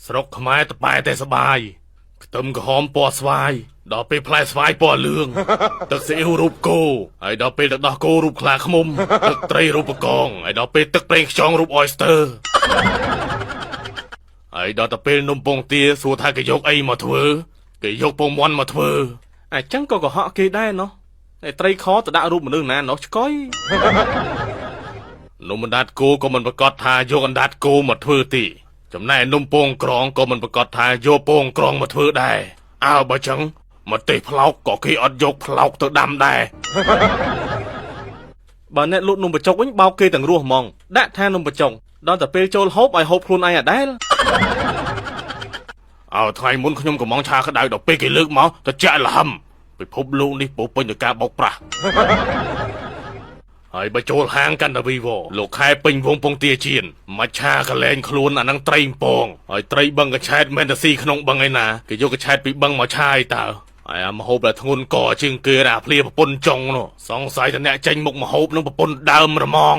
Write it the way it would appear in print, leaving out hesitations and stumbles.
ស្រុកខ្មែរតប៉ែតែសបាយខ្ទឹមក្រហមពណ៌ស្វាយដល់ពេលផ្លែស្វាយពណ៌លឿងទឹកស៊ីអ៊ីវរូបគោហើយដល់ពេលទឹកដោះគោរូបខ្លាឃ្មុំទឹកត្រីរូបកងហើយដល់ពេលទឹកប្រេងខ្យងរូប oyster ហើយដល់ទៅពេលនំពងទាសួរថាគេយកអីមកធ្វើគេយកពងមាន់មកធ្វើអញ្ចឹងក៏កុហកគេដែរណោះតែត្រីខទៅដាក់រូបមនុស្សណាណោះឆ្កុយ នំអណ្ដាតគោក៏មិនប្រកាសថាយកអណ្ដាតគោមកធ្វើទេចំណែកនំពងក្រងក៏មិនប្រកាសថាយកពងក្រងមកធ្វើដែរអើបើចឹងម្ទេសប្លោកក៏គេអត់យកប្លោកទៅដាំដែរបើអ្នកលក់នំបញ្ចុកវិញបោកគេទាំងរស់ហ្មងដាក់ថានំបញ្ចុកដល់តែពេលចូលហូបឲ្យហូបខ្លួនឯងអាដែលអើថ្ងៃមុនខ្ញុំកំងឆាក្តៅដល់ពេលគេលើកមកទៅចាក់លហឹមពិភពលោកនេះពោពេញដោយការបោកប្រាស់ ហើយបើចូលហាងកាន់តែវីវលោកខែពេញវងពងទាជៀនមច្ឆាកលែងខ្លួនអានឹងត្រីពងហើយត្រីបឹងកឆែតមែនតែស៊ីក្នុងបឹងឯណាគេយកកឆែតពីបឹងមកឆាយតើហើយអាមហូបដែលធ្ងន់កជាងគេអាភ្លាប្រពន្ធចុងនោះសង្ស័យតែអ្នកចេញមុខមហូបនឹងប្រពន្ធដើមរមង